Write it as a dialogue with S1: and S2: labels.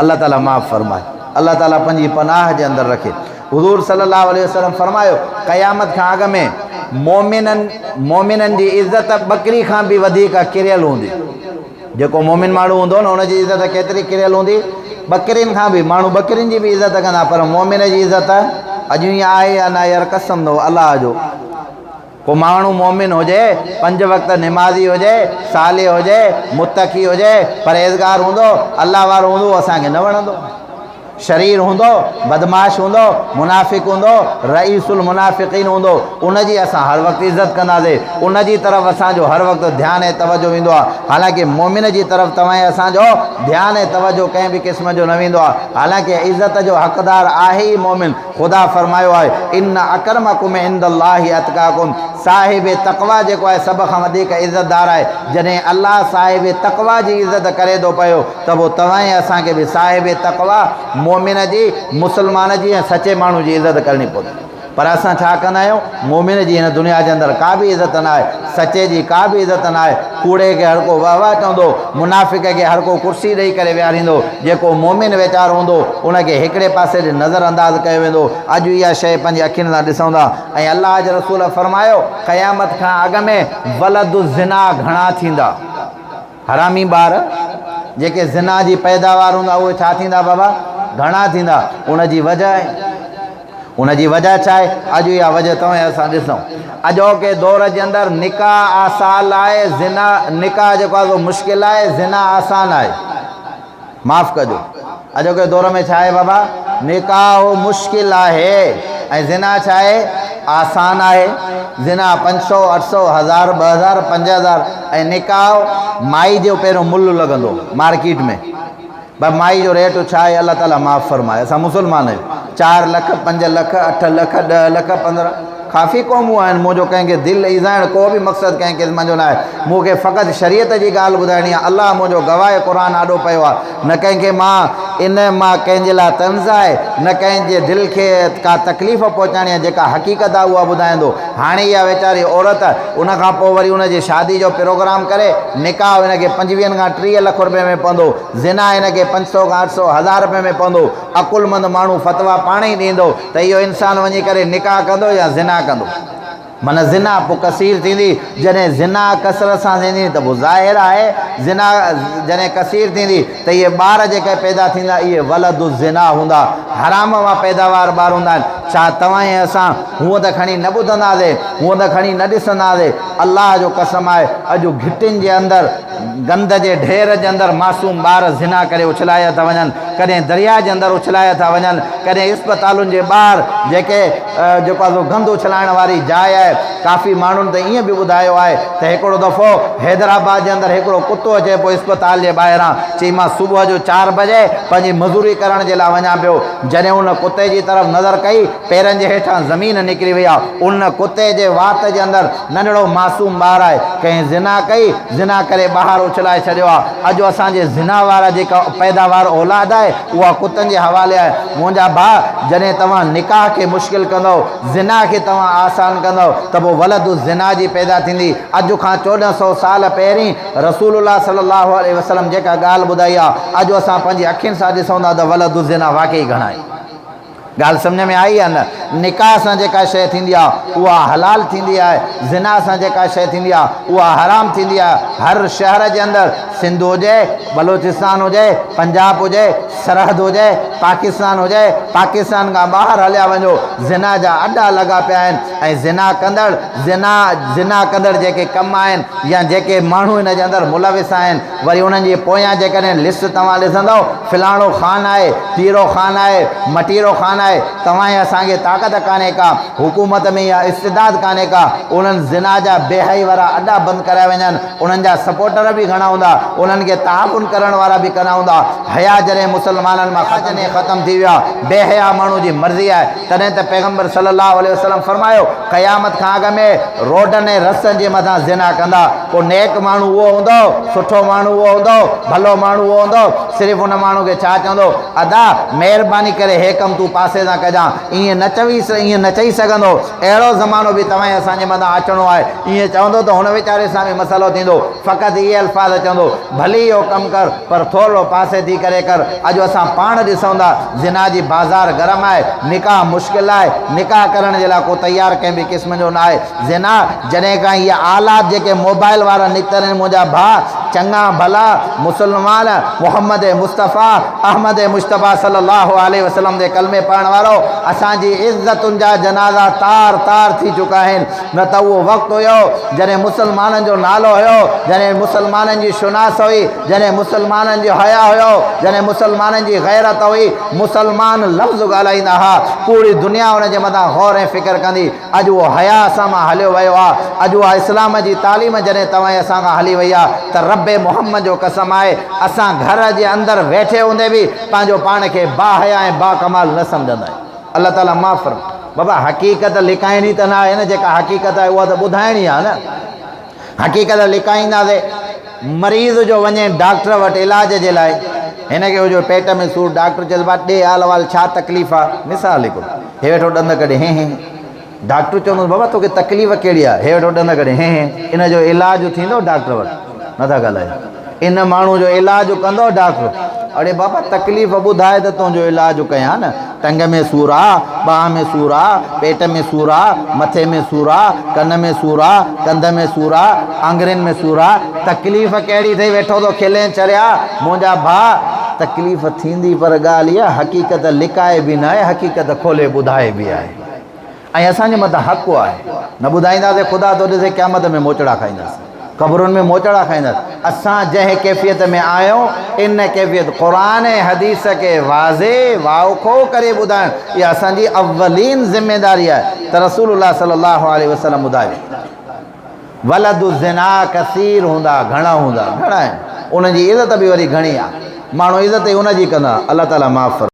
S1: الله تعالي معاف فرمائي. الله تعالي پنهنجي پناهه جي اندر رکي. حضور صلي الله عليه وسلم فرمايو، قيامت کان اڳ ۾ مؤمنن مؤمنن جي عزت ٻڪري کان به وڌيڪ ڪريل هوندي. جيڪو مؤمن ماڻهو هوندو نه ان جي عزت ڪيتري ڪريل هوندي؟ ٻڪرين کان به ماڻهو ٻڪرين جي به عزت ڪندا پر مؤمن جي عزت اڄ ائين آهي يا نه يار قسم اٿو الله جو. ڪو ماڻهو مؤمن هجي، پنج وقت نمازي هجي، صالح هجي، متقي هجي، پرهيزگار هوندو، الله وارو هوندو، اهو اسان کي نه وڻندو. شرير هوندو، بدمعاش هوندو، منافق هوندو، رئيس المنافقين هوندو، ان جي اسان هر وقت عزت ڪنداسين، ان جي طرف اسان جو هر وقت ڌيان ۽ توجه ويندو آهي، حالانڪه مؤمن جي طرف توهان ۽ اسان جو ڌيان ۽ توجه ڪنهن به قسم جو نه ويندو آهي، حالانڪه عزت جو حقدار آهي ئي مؤمن. خدا فرمايو آهي، ان اڪرمڪم عند الله اتقاڪم، صاحب تقويٰ جيڪو آهي سڀ کان وڌيڪ عزتدار آهي، جڏهن الله صاحب تقويٰ جي عزت ڪري ٿو پيو ته پوء توهان ۽ اسان کي به صاحب تقويٰ، مؤمن جي، مسلمان جي ۽ سچي ماڻهو جي عزت ڪرڻي پوندي. پر اسان ڇا ڪندا آهيون؟ مؤمن جي هن دنيا جي اندر ڪا به عزت نه آهي، سچي جي ڪا به عزت نه آهي، ڪوڙي کي هر ڪو وهه وهه چوندو، منافق کي هر ڪو ڪرسي ڏئي ڪري ويهاريندو، جيڪو مؤمن ويچارو هوندو، ان کي هڪڙي پاسي ڏي نظر انداز ڪيو ويندو. اڄ اها شيء پنهنجي اکين سان ڏسون ٿا ۽ الله جي رسول فرمايو، قيامت کان اڳ ۾ ولد الزنا گهڻا ٿيندا. حرامي ٻار جيڪي زنا جي پيداوار هوندا اهي ڇا ٿيندا بابا؟ گهڻا ٿيندا. ان جي وجه ان جي وجه ڇا آهي؟ اڄ اها وجه توهين اسان ڏسون. اڄوڪي دور جي اندر نڪاح آسان آهي، زنا نڪاح جيڪو آهي سو مشڪل آهي، زنا آسان آهي. معاف ڪجو. اڄوڪي دور ۾ ڇا آهي بابا؟ نڪاح مشڪل آهي ۽ زنا ڇا آهي؟ آسان آهي. زنا 500، 800، 1000، 2000، 5000 ۽ نڪاح مائي جو پهريون ملهه لڳندو مارڪيٽ ۾. ڀاء مائي جو ريٽ ڇا آهي الله تعالي معاف فرمائي اسان مسلمان آهيون 4 لک 5 لک 8 لک 10 لک 15 ڪافي قومون آهن منهنجو ڪنهن کي دل ايذائڻ ڪو به مقصد ڪنهن قسم جو ناهي مون کي فقط شريعت جي ڳالهه ٻڌائڻي آهي الله منهنجو گواهه قرآن آڏو پيو آهي نه ڪنهن کي مان ان مان ڪنهن جي لاء طنز آهي نه ڪنهن جي دل کي ڪا تڪليف پهچائڻي آهي جيڪا حقيقت آهي اها ٻڌائيندو هاڻي اها ويچاري عورت ان کان پوء وري ان جي شادي جو پروگرام ڪري نڪاح ان کي 25 کان 30 لک روپين ۾ پوندو زنا هن کي 500 کان 800 هزار روپين ۾ پوندو. عقلمند ماڻهو فتويٰ پاڻ ئي ڏيندو ته اهو انسان وڃي ڪري نڪاح ڪندو يا زنا ڪندو. معنيٰ زنا پوء ڪثير ٿيندي. جڏهن زنا ڪثرت سان ٿيندي ته پوء ظاهر آهي زنا جڏهن ڪثير ٿيندي ته اهي ٻار جيڪي پيدا ٿيندا اهي ولد الزنا هوندا. حرام مان پيداوار ٻار هوندا آهن. ڇا توهان ۽ اسان هونء ته کڻي نه ٻڌنداسين، هونء ته کڻي نه ڏسنداسين. الله جو قسم آهي اڄ گهٽين جي اندر گند جي ڍير جي اندر معصوم ٻار زنا ڪري اڇلايا ٿا وڃن، ڪڏهن درياء جي اندر اڇلايا ٿا وڃن، ڪڏهن اسپتالن جي ٻاهر جيڪي جيڪو آهي سو گند اڇلائڻ واري جاء آهي، ڪافي ماڻهن ته ائين به ٻڌايو آهي ته هڪڙو دفعو حيدرآباد جي اندر هڪڙو ڪتو اچي پيو اسپتال جي ٻاهران، چي مان صبح جو چار بجي پنهنجي مزوري ڪرڻ جي لاء وڃان پيو، جڏهن ان ڪتي جي طرف نظر ڪئي پيرن جي هيٺان زمين نڪري وئي آهي، ان ڪتي جي وات جي اندر ننڍڙو معصوم ٻار آهي، ڪنهن زنا ڪئي، زنا ڪري ٻاهر اڇلائي ڇڏيو آهي، اڄ اسان جي زنا وارا جيڪا پيداوار اولاد آهي، اها ڪتن جي حوالي آهي، منهنجا ڀاء جڏهن توهان نڪاح کي مشڪل ڪندؤ، زنا کي توهان آسان ڪندؤ ته پوء ولد الزنا جي پيدا ٿيندي، اڄ کان 14 سو سال پهرين رسول الله صلي الله عليه وسلم جيڪا ڳالهه ٻڌائي آهي، اڄ اسان پنهنجي اکين سان ڏسون ٿا ته ولد الزنا واقعي گهڻا آهن. ڳالهه سمجهه ۾ آئي يا نه؟ نڪاح سان جيڪا شيء ٿيندي آهي اها حلال ٿيندي آهي، زنا سان جيڪا شيء ٿيندي آهي اها حرام ٿيندي آهي. هر شهر جي اندر سنڌ هجي، بلوچستان هجي، پنجاب هجي، سرحد هجي، پاڪستان هجي، پاڪستان کان ٻاهر هليا وڃو، زنا جا اڏا لڳا پيا آهن ۽ زنا ڪندڙ زنا زنا ڪندڙ جيڪي ڪم آهن يا جيڪي ماڻهو ان جي اندر ملوث آهن وري انهن جي پويان جيڪڏهن لسٽ توهان ڏسندؤ فلاڻو خان آهي، تيرو خان آهي، مٽيرو خان آهي، توهان ۽ اسان کي طاقت ڪانهي ڪا، حڪومت ۾ اها استعداد ڪانهي ڪا، انهن زنا جا بيحائي وارا اڏا بند ڪرايا وڃن، انهن جا سپورٽر به گهڻا هوندا، انهن کي تعاون ڪرڻ وارا به گهڻا هوندا، حياء جڏهن مسلمانن مان ختم ٿي. هاڻي ختم ٿي ويو آهي. بي حيا ماڻهو جي مرضي آهي. تڏهن ته پيغمبر صلي الله عليه وسلم فرمايو، قيامت کان اڳ ۾ روڊن ۽ رستن جي مٿان زنا ڪندا. پوء نيڪ ماڻهو اهو هوندو، سٺو ماڻهو اهو هوندو، ڀلو ماڻهو اهو هوندو، صرف ان ماڻهو کي ڇا چوندو، ادا! مهرباني ڪري هي ڪم تون پاسي تان ڪجان. ائين نه چويس، ائين نه چئي سگهندو. اهڙو زمانو به توهان ۽ اسان جي مٿان اچڻو آهي. ائين چوندو ته هن ويچاري سان به مسئلو ٿيندو. فقط اهي الفاظ چوندو، ڀلي اهو ڪم ڪر، پر ٿورڙو پاسي ٿي ڪري ڪر. اڄ اسان پاڻ ڏسون ٿا، زنا جي بازار گرم آهي، نڪاح مشڪل آهي، نڪاح ڪرڻ جي لاء ڪو تيار ڪنهن به قسم جو نه آهي. زنا، جڏهن کان هي آلات جيڪي موبائل وارا نڪتل آهن منهنجا ڀاء، چڱا ڀلا مسلمان محمد مصطفيٰ احمد مجتبيٰ صلي الله عليه وسلم جي ڪلمي پڙهڻ وارو اسان جي عزتن جا جنازا تار تار ٿي چڪا آهن نه ته اهو وقت هيو جڏهن مسلمانن جو نالو هيو جڏهن مسلمانن جي شناس هئي جڏهن مسلمانن جو حيا هيو جڏهن مسلمانن جي غيرت هئي مسلمان لفظ ڳالهائيندا ها پوري دنيا ان جي مٿان غور ۽ فڪر ڪندي اڄ اهو حياء اسان مان هليو ويو آ، اڄ اها اسلام جي تعليم جڏهن توهان ۽ اسان کان هلي وئي آ ته رب محمد جو قسم آهي اسان گهر جي اندر ويٺي هوندي به پنهنجو پاڻ کي باحيا ۽ باڪمال نه سمجهندا آهيون. الله تعالي معاف فرمائي. بابا حقيقت لڪائڻي ته نه آهي نه جيڪا حقيقت آهي اها ته ٻڌائڻي آ نه. حقيقت لڪائينداسين. مريض جو وڃي ڊاڪٽر وٽ علاج جي لاء، هن کي هجو پيٽ ۾ سور، ڊاڪٽر چيس ڀاء ڏي حال احوال ڇا تڪليف آ، مثال هڪڙو، هي ويٺو ڏند ڪڍي هين هين، ڊاڪٽر چوندس بابا توکي تڪليف ڪهڙي آ، هي ويٺو ڏند ڪڍي هين هين، ان جو علاج ٿيندو ڊاڪٽر وٽ، نٿا ڳالهايو، ان ماڻهو جو علاج ڪندو ڊاڪٽر، اڙي بابا تڪليف ٻڌاء ته تنهنجو علاج ڪيان نه، ٽنگ ۾ سور آ، ٻانهن ۾ سور آ، پيٽ ۾ سور آ، مٿي ۾ سور آ، ڪن ۾ سور آ، ڪنڌ ۾ سور آ، آڱرين ۾ سور آ، تڪليف ڪهڙي اٿئي ويٺو ٿو کلين چريا، منهنجا ڀاء، تڪليف ٿيندي پر ڳالهه اها حقيقت لڪائي به ناهي حقيقت کولي ٻڌائي به آهي ۽ اسان جي مٿان حق آهي نه ٻڌائينداسين خدا ٿو ڏسي قيامت ۾ موچڙا کائينداسين قبرن ۾ موچڙا کائينداسين اسان جنهن ڪيفيت ۾ آهيون ان ڪيفيت قرآن ۽ حديث کي واضح واکو ڪري ٻڌائڻ اها اسان جي اولين ذميداري آهي ته رسول الله صلي الله عليه وسلم ٻڌايو ولد الزنا ڪثير هوندا گهڻا هوندا گهڻا آهن انهن جي عزت به وري گهڻي آهي ماڻهو عزت ئي ان جي ڪندا الله تعالي معاف فرمائي.